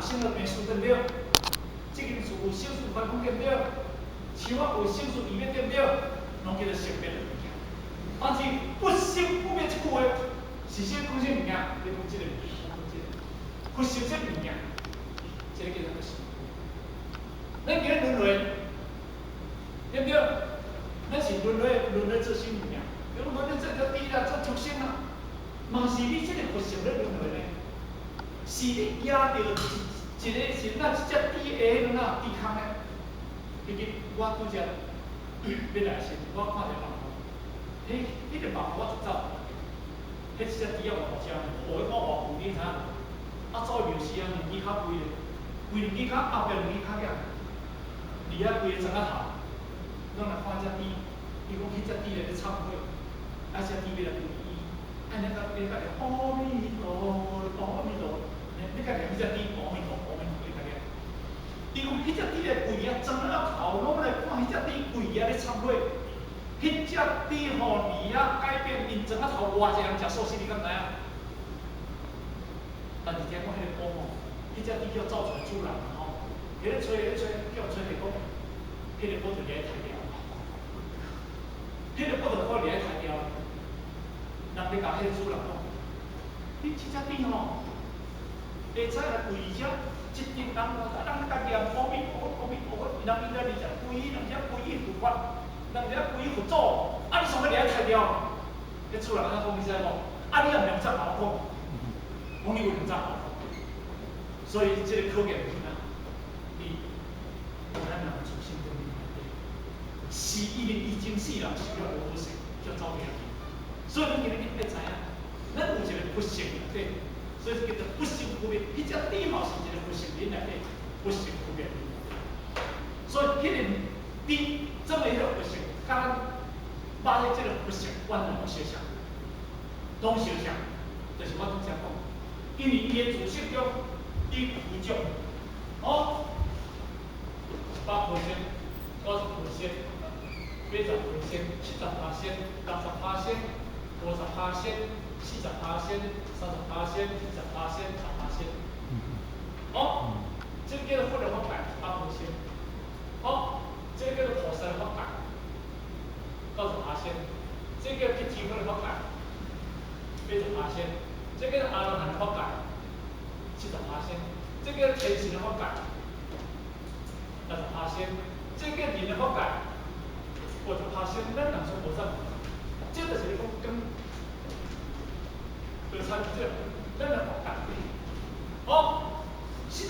生老病死，對毋對？這間厝有生死煩惱，對毋對？樹仔有生死異滅，對毋對？攏叫做生滅的物件。但是不生不滅這句話，是啥講啥物件？你講這個物件，講這個，佛性這物件，這個叫做不生。咱今日輪迴，對毋對？咱是輪迴，輪迴做啥物件？比如輪迴做條豬啦，做畜生啦，嘛是你這個佛性咧輪迴呢？是你舉著一個是那這隻豬的彼個哪豬空咧？記記我拄則欲來時，我看著網路，彼彼個網路我就走，彼一隻豬仔偌大隻，予伊看偌久，你知影無？啊，走去廟時啊，兩支跤規咧，規兩支跤後壁兩支跤爾，離遐規个磚仔頭，攏來看這隻豬，伊講彼隻豬咧咧懺悔，啊，這隻豬欲來皈依，按呢甲你甲念阿彌陀阿彌陀，你甲念彼隻豬阿彌陀阿彌陀，你甲念。伊講彼隻豬咧跪啊，磚仔頭攏來看彼隻豬跪啊咧懺悔，彼隻豬吼離遐改變𪜶磚仔頭偌濟人食素食，你敢知影？但是聽講彼個講吼，彼隻豬叫走出來主人吼，彼咧揣咧揣，叫揣著講，彼個寶就佇遐刣掉，彼個寶就看佇遐刣掉，人咧共彼個主人講，你這隻豬吼，會使來跪遮，一陣人人咧共念阿彌陀佛，阿彌陀佛，人伊來佇遮皈依，人遮皈依佛法，人遮皈依佛祖，啊你創欲佇遐刣掉？彼主人按怎講你知無？啊你也毋通我講，講你有兩隻我講，所以這個考驗是啥？你咱人自性中面內底，是因為已經死人受了無好勢，才走去。所以咱今日欲知影，咱有一個佛性內底，所以叫做不生不滅。彼隻豬嘛是一個佛性靈內底，不生不滅。所以彼個豬怎麼彼個佛性，佮咱肉的這個佛性完全攏相像，攏相像，就是我拄才講，因為伊的自性中，伊具足，哦，100%、90%、80%、70%、60%、50%、40%、30%、10%、10%。哦，這個叫做佛的法界100%。哦，這個叫做菩薩的法界90%。這個叫辟支佛的法界80%。這個叫做阿羅漢的法界70%。這個叫天神的法界60%。這個叫人的法界50%。咱人說無啥，這就是咧講講，就參這個，咱人法界。哦，40%，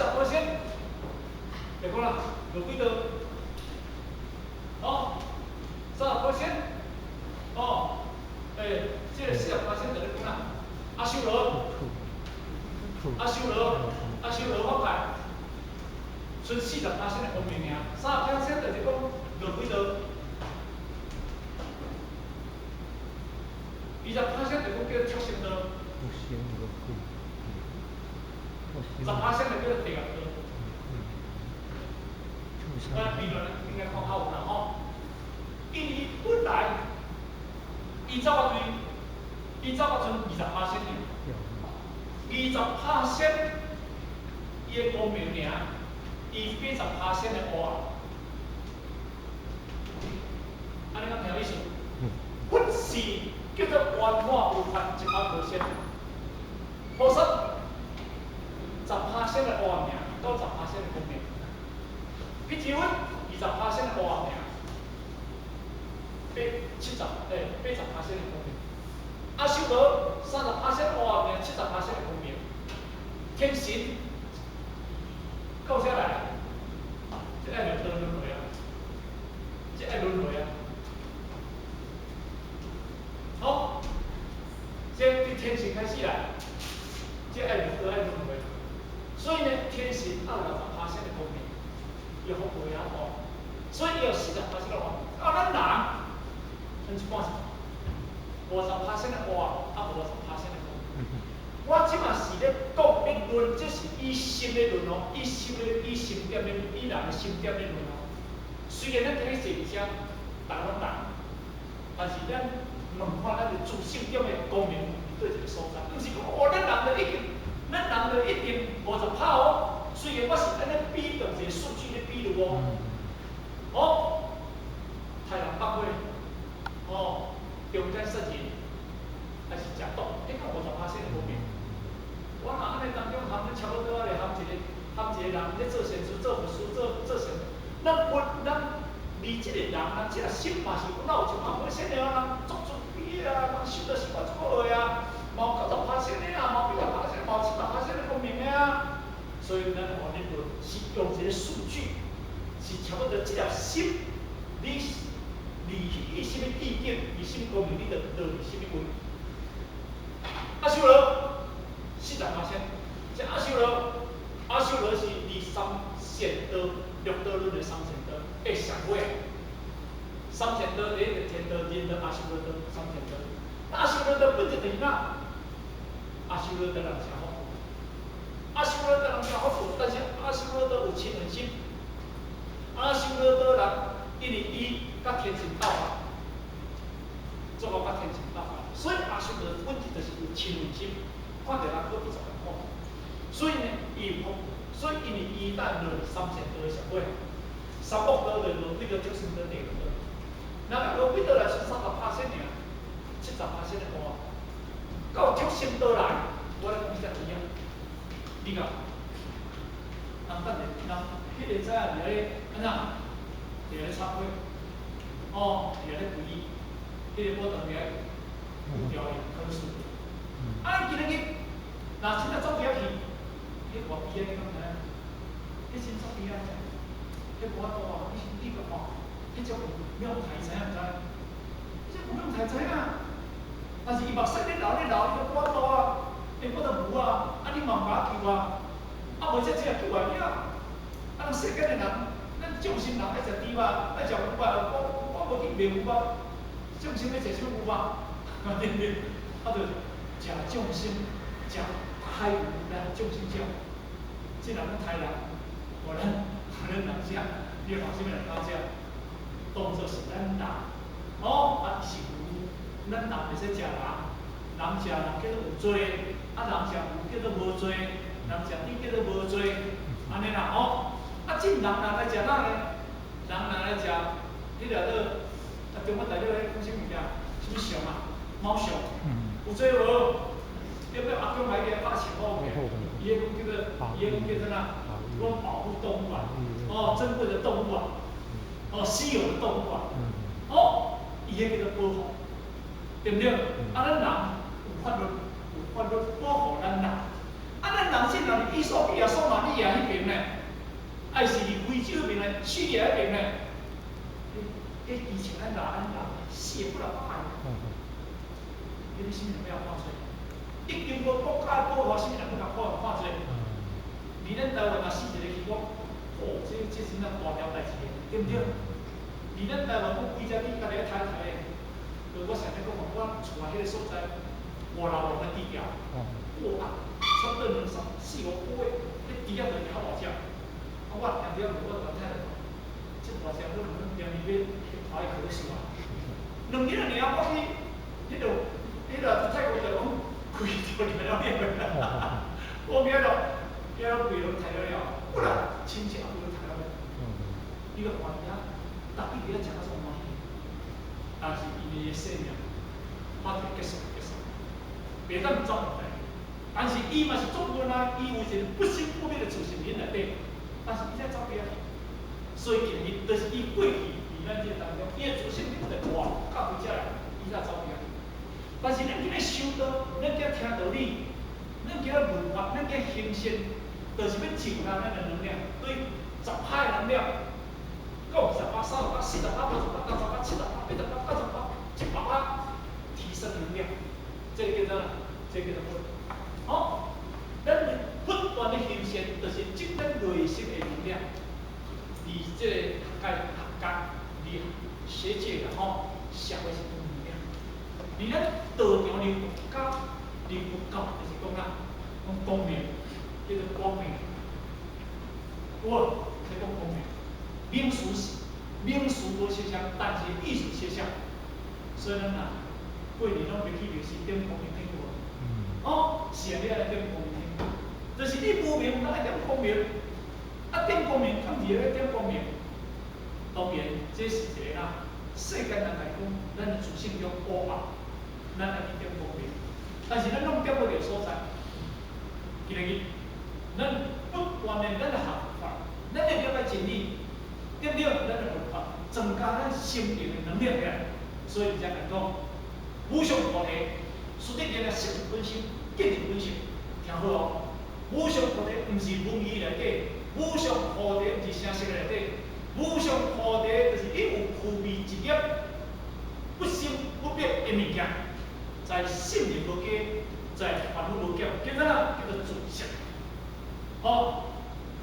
就講啦，有幾多？哦，30%，哦，欸，這個40%就咧講啦，阿修羅，阿修羅，阿修羅法界，剩40%的光明爾，30%就是講落幾多？20%就講叫畜生道，10%就叫做地獄道。那理論應該看較有啦吼，因為本來伊走到對，伊走到剩20%爾，20%伊的光明爾，伊80%的黑暗，按呢敢聽有意思？佛是叫做圓滿無缺100%，菩薩10%的黑暗爾，90%的光明。辟支佛20%的黑暗爾，八七十欸80%的光明。阿修羅30%黑暗爾，70%的光明。天神到啥來？這愛輪輪迴啊！這愛輪迴啊！好，這對天神開始來，這愛輪愛輪迴。所以呢，天神愛60%的光明，伊福報也大，所以伊有40%的黑。啊，咱人，咱一般是50%的黑，啊50%的光。我這馬是咧講咧論，這是以心咧論哦，以心咧以心點咧，以人的心點咧論哦。雖然咱今日坐佇遮，逐个攏人，但是咱問看咱的自性中的光明佇佗一個所在，毋是講哦，咱人就已經，咱人就一定50%哦。雖雖然我是按呢比用一個數據咧比喻哦，哦，殺人放火，哦，強姦殺人，還是食毒，彼個50%的無變。我若按呢當中含咧差不多咧，含一個人咧做善事、做佛事、做善，咱我咱離這個人，咱這個心嘛是有哪有100%的啊？人足慈悲啊，人修得修得足好的啊，嘛有90%的啊，嘛有80%，嘛有70%的光明的啊。所以咱話恁是用一個數據，是差不多這粒心，你離去啥物意境，離啥物光明，你就落佇啥物位。阿修羅40%，這阿修羅，阿修羅是離三善道、六道輪的三善道的上尾。三善道第一個天道、人道、阿修羅道，三善道。阿修羅道本質就是哪？阿修羅道人誠好。阿修羅道人誠好富，但是阿修羅道有嗔恨心。阿修羅道人因為伊佮天神鬥法，做到佮天神鬥法，所以阿修羅本質就是有嗔恨心，看著人閣比較好。所以呢，伊有福，所以因為伊等落三善道的上尾，三惡道就落那個畜生道、地獄道。那落幾倒來是30%爾，70%的話，到畜生道來，我來講啥物啊？你講，人等下，人彼個早佇咧按怎？佇咧插花，哦，佇咧跪，彼個我當佇咧調伊考試。啊，今日去，若真正走遐去，彼偌悲哀，你敢知影？彼真足悲哀，彼無法度啊！你你看，彼種有妙台知影毋知？這有妙台知影？但是伊目屎咧流咧流，伊都無法度啊，伊無法度無啊，啊你嘛毋敢救啊，啊無這這救來了，啊，咱世間的人，咱眾生人愛食豬肉，愛食牛肉，我無去賣牛肉，眾生欲食啥物牛肉？對毋對？啊，就食眾生，食海牛咱眾生食，這人攏刣人，予咱人食，你看啥物人敢食？當作是咱人，哦，啊伊是牛，咱人袂使食人，人食人叫做有罪，啊人食牛叫做無罪，人食豬叫做無罪，按呢啦吼。啊，這人若來食哪呢？人若來食，彼個做啊中國大陸彼講啥物件？啥物熊啊？貓熊，有罪無？對不對？阿公來給拍錢哦，伊彼講叫做，伊彼講叫做哪？講保護動物啊，哦，珍貴的動物啊，哦，稀有的動物啊，哦，伊彼叫做保護，對毋對？啊，咱人有法律，有法律保護咱人。啊，咱人現在佇衣索比亞、索馬利亞彼邊呢，還是佇非洲彼邊呢，敘利亞彼邊呢，彼以前咱人，咱人死幾若百個，你啥物人欲看罪？已經無國家保護，啥物人欲共看看罪？佇咱台灣若死一個去講，哦，這真正大條代誌的，對毋對？佇咱台灣講規只你家己咧刣刣的，就我上日講嘛，我厝內彼個所在，外流龍的豬條，哇，差不多兩三四五個月，彼豬仔就較大隻。啊，我定定問我太太，這大隻我可能定定欲去看伊可惜啊。2日爾，我去彼度，彼個泰國就講開就來了了，我記得，記得規攏刣了了，本來親戚也規攏刣了了。你閣看伊遐，逐日佇遐食到創歡喜，但是伊的生命，法就結束結束，袂當走來。但是伊嘛是足無奈，伊有一個不生不滅的自性靈內底，但是伊才走袂去。所以今日就是伊過去佇咱這個當中，伊的自性靈就活到佇遮來，伊才走袂去。但是咱今日修道，咱今聽道理，咱今聞法，咱今行善，就是欲增加咱的能量，對10拍的能量，到28、38、48、68、98、78、88、98、100拍，提升能量，這個叫做啥？這個叫做佛。好，咱不斷的行善，就是積咱內心的能量，佇這個學界、學界、佇學界啦吼，社會是有能量。佇咱道場裡佛教，佇佛教就是講啊，講光明，叫做光明。我在講光明，名詞是名詞無相像，但是意思相像。所以咱啊，過年攏袂去歷史點光明燈無？哦，是啊，你愛點光明燈，就是你無明，咱愛點光明。啊，點光明，敢佇咧點光明？當然，這是一個啦。世間人來講，咱的自性中烏暗，咱愛去點光明，但是咱攏點無著所在。今日，咱不斷的咱的學法，咱會了解真理，對不對？咱的佛法增加咱心靈的能量來。所以才來講，無上菩提，實質上色本身，見是本性，聽好哦。無上菩提毋是文字內底，無上菩提毋是聲色內底，無上菩提就是伊有具備一粒不生不滅的物件，在聖人無加，在凡夫無減，叫做啥？叫做自性。好，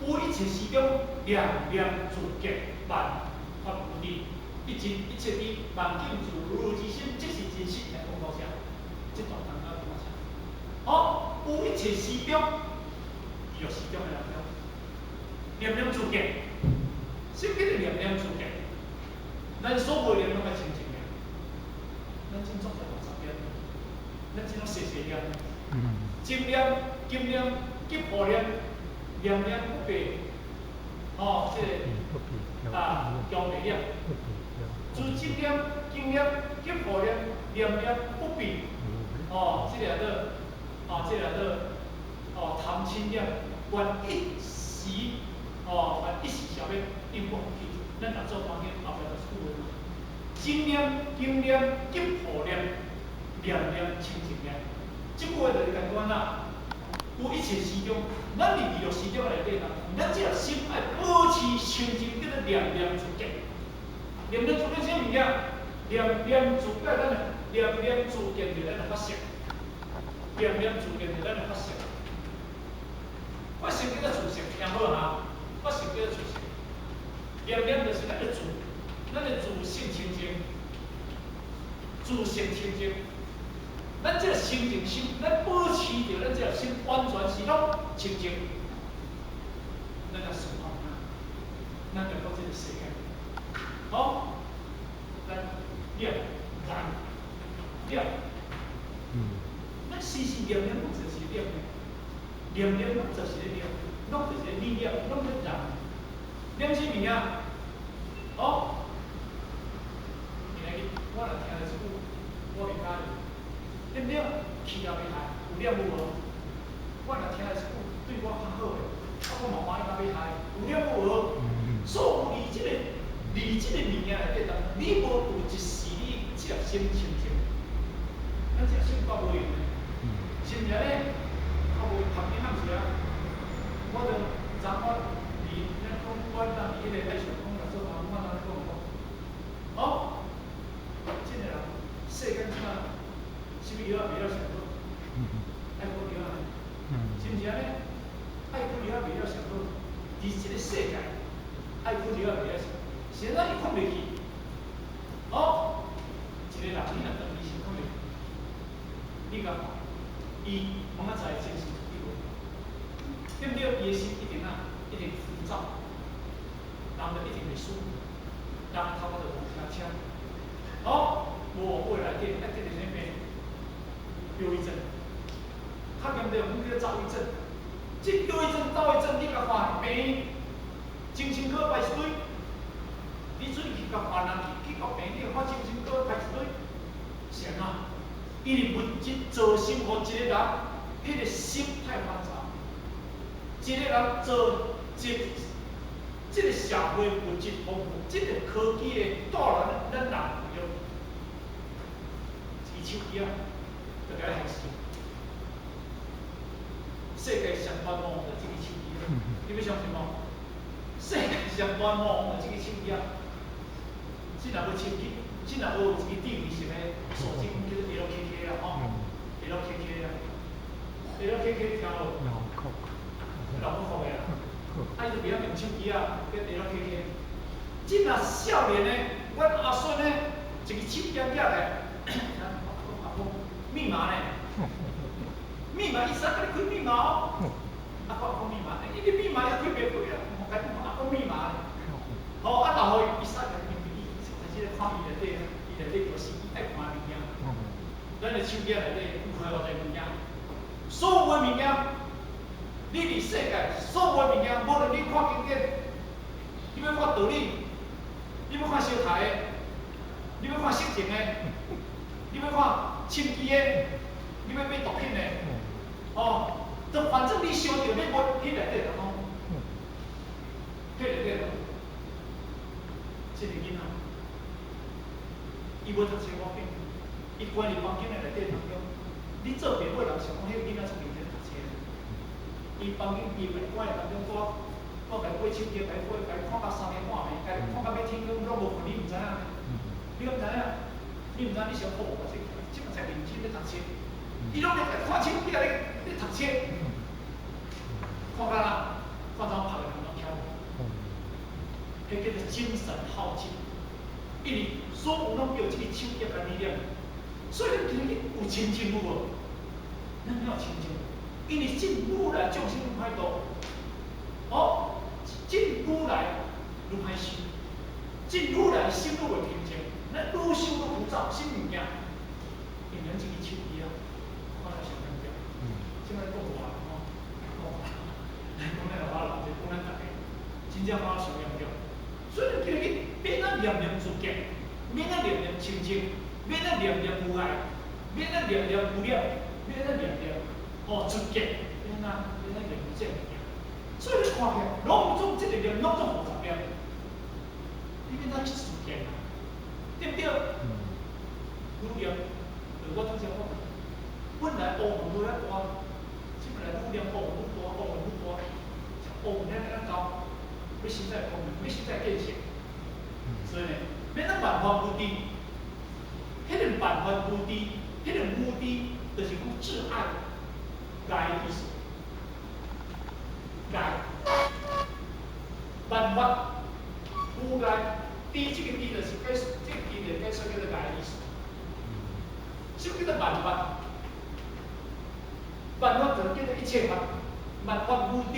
有一切時中，念念自覺，萬法無知，一真一切智，萬境自如如之心，即是真實。來講多少？這段當講多少？好，有一切時中，有時中的人中，念念自覺，什麼叫做念念自覺？咱所有念攏愛清淨的，咱真做在60遍，咱真攏細細念，真念、金念、吉婆念，念念不變，哦，這個啊，強地念，自真念、金念、吉婆念，念念不變，哦，這個叫做，哦，這個叫做，哦，貪嗔念，願一時，哦，願一時消滅，永不復起。咱若做當然後壁就是句話嘛。真念、金念、吉婆念，念念清淨念。這句話就是簡單啦。有一切時中，咱佇娛樂時中內底啦，咱這個心愛保持清淨，叫做念念自覺。念念自覺啥物件？念念自覺，咱念念自覺就是咱的法性。念念自覺就是咱的法性。法性叫做自性，聽好哈。法性叫做自性。念念就是咱的自，咱的自性清淨，自性清淨。咱這個清淨心，咱保持著咱這個心完全是攏清淨，咱才舒服啊！咱就講這個世界，好，咱念人念，咱時時念念攏就是念的，念念攏就是咧念，攏就是咧念念，攏咧人，念啥物件？好，今日我若聽著這句，我袂佮意。對毋對？氣也袂害，有念有無？我若聽著這句對我較好的，啊，我嘛歡喜甲欲害，有念有無？所有佇這個佇這個物件內底，當你無有一時你這粒心清淨，咱這粒心夠無用的，是毋是按呢？較無頭先仔毋是啊？我就昨我佇咱講，阮當佇彼個愛上講來做頭，我當講講，哦，這個人世間這馬。啥物藥仔賣了上好？愛苦藥仔，是毋是按呢？愛苦藥仔賣了上好，佇這個世界，愛苦藥仔賣了上好，是按怎伊睏袂去？哦，一個人你若長期先睏袂去，你共看，伊明仔載精神出去無？對毋對？伊的心一定啊，一定浮躁，人就一定會輸，人的頭殼就無聽清。哦，無未來底愛得著啥物病？憂鬱症，較嚴重，阮叫做躁鬱症。這憂鬱症、躁鬱症，你共看病院，精神科排一堆，你出去共看人去去到病院看精神科排一堆，是按怎？因為物質造成予一個人，彼個心太煩躁。一個人做這這個社會物質豐富，這個科技的帶來咱人用一支手機仔，就共害死。世界上冤枉就這支手機仔，你欲相信無？世界上冤枉就這支手機仔。這若無手機，這若無一支智慧型的手機，叫做 LKK 啊，吼，LKK 啊，LKK 聽無？老古朴的啊，啊伊就袂曉用手機啊，叫 LKK。這若少年的，阮阿孫呢，一支手機舉來，阿公密碼呢？密碼伊使共你開密碼哦。阿公阿公密碼，伊個密碼也開袂開啊，莫共你講阿公密碼呢。好，啊，然後伊使共你伊開始咧看伊內底，伊內底就是伊愛看的物件。咱的手機內底有開偌濟物件，所有的物件，你佇世界所有的物件，無論你看看經典，你欲看道理，你欲看相刣的，你欲看色情的，你欲看手機的，你欲買毒品的，哦，就反正你想著欲買，彼內底攏，彼內底攏，這个囡仔，伊無讀冊無要緊，伊關佇房間內底當中，你做爸母的人想講，彼个囡仔出認真讀冊。伊房間伊會關佇當中，我我共伊買手機，共伊買，共伊看到3更半暝，共伊看到欲天光，攏無睏，你毋知影呢？你敢知影？你毋知你上好無偌濟，這嘛才認真咧讀冊。伊攏咧看手機啊，咧咧讀冊，看到啦，看到拍的人攏翹，彼叫做精神耗盡。因為所有攏叫這个手機共你念，所以咱今日有清淨有無？咱了清淨，因為進愈來眾生愈歹度，哦，進愈來愈歹修，進愈來心愈袂平靜，咱愈修愈浮躁，啥物件？因為咱這个手機啊，看了上嚴重。這擺講話吼，講講咱老人，就講咱逐个，真正看了上嚴重。所以今日免咱念念自潔，免咱念念清淨，免咱念念無礙，免咱念念無染，免咱念念哦自潔，免咱免咱念念這物件。所以你看起來，攏總這个念，攏總50念，你免怎去自潔啊？對不對？愈念，就我拄才講，本來烏雲無遐大，這本來愈念烏雲愈大，烏雲愈大，烏雲遐爾高，欲實在講，欲實在見性。所以呢，免咱萬法無知，彼个萬法無知，彼个無知，就是講摯愛、愛的意思。愛，萬法無礙，知這个知就是解，這个知就解說叫做愛的意思。什麼叫做萬法？萬法就叫做一切法，萬法無知，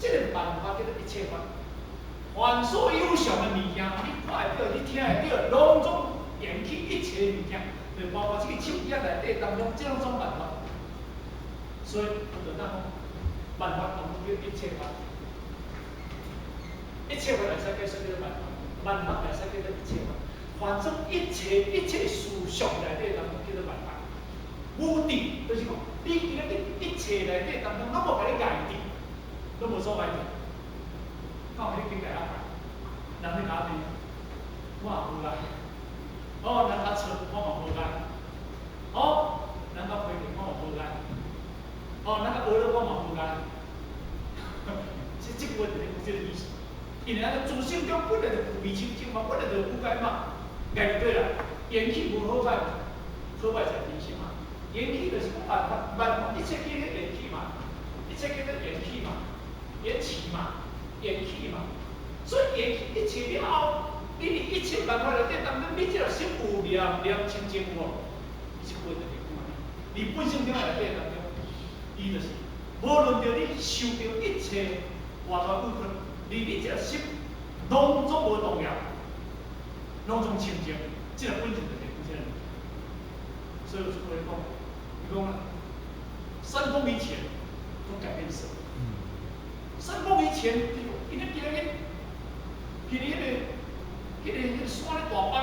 這个萬法叫做一切法。凡所有相的物件，你看會著，你聽會著，攏總緣起一切物件，就包括這个手機仔內底當中，這攏總萬法。所以，我就當講，萬法當中叫一切法，一切法會使解說叫做萬法，萬法會使叫做一切法。反正一切一切事相內底當中叫做萬法。無知就是講，你今日一切內底當中，攏無共你礙佇，攏無所礙佇。敢有彼境界壓人咧共我罵，我也無礙。哦，人共笑，我嘛無礙。哦，人共批評，我嘛無礙。哦，人共學了，我嘛無礙。這這句話就是有這个意思。因為咱自性中本來就具備清淨嘛，本來就無礙嘛，礙就對啦。緣起無好歹，好歹在人心嘛。緣起就是講萬法，萬法一切叫做緣起嘛，一切叫做緣起嘛，緣起嘛，緣起嘛。所以緣起一切了後，你佇一切萬法內底當中，你這個心有念念清淨無？這句話就是講按呢。你本性中內底當中，伊就是無論著你受著一切偌大委屈，離你這個心攏總無動搖，攏總清淨，這個本性就是這個。所以有一句話講，伊講啊，3公里前都改變色。3公里前，因為今日彼個彼個彼個彼個山咧大崩，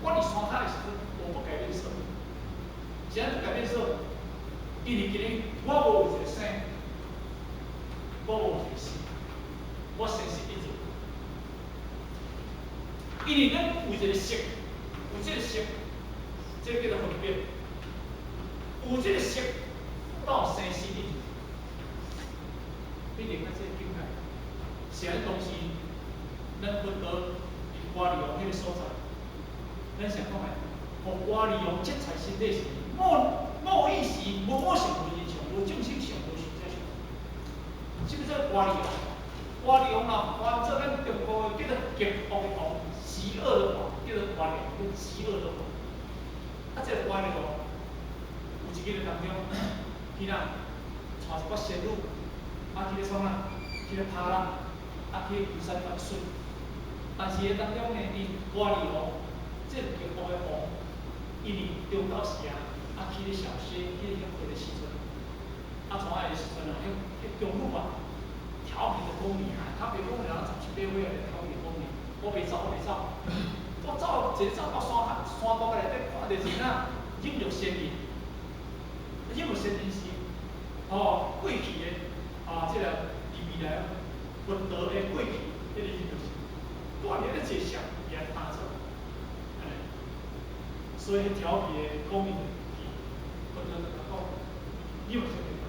我佇山跤的時陣，我不改變色。啥物改變色？因為今日我無有一個生，我無有一個死，我生死一如。因為咱有一個色，有這個色，這個叫做分別。有這個色，到生死一如。你明白這個境界？是按當時，咱佛陀佇歌利王彼個所在，咱想講的，予歌利王七彩身體時，莫莫意時，無我相，無人相，無眾生相，無壽者相。什麼叫歌利王？歌利王啊，翻做咱中國的叫做極惡的王，極惡的王，叫做歌利王，叫極惡的王。啊，這個歌利王，有一日當中，去哪？帶一寡仙女，啊去咧創啥？去咧拍人，啊去遊山玩水。但是伊當中呢，伊歌利王，這個極惡的王，伊佇中晝時啊，啊去咧小歇，去咧歇睏的時陣，啊怎仔的時陣啊，彼彼宮女啊，調皮的宮講爾啊，較袂講人17、8歲啊，頭伊講爾，我袂走，我袂走，我走一個走到山山洞內底，看著是哪引玉仙人，引玉仙人是哦過去的啊，這個佇未來佛陀的過去，彼個引玉仙，蹛佇咧坐禪，伊來打坐，按呢，所以調皮的講伊就去，佛陀就共講，引玉仙人。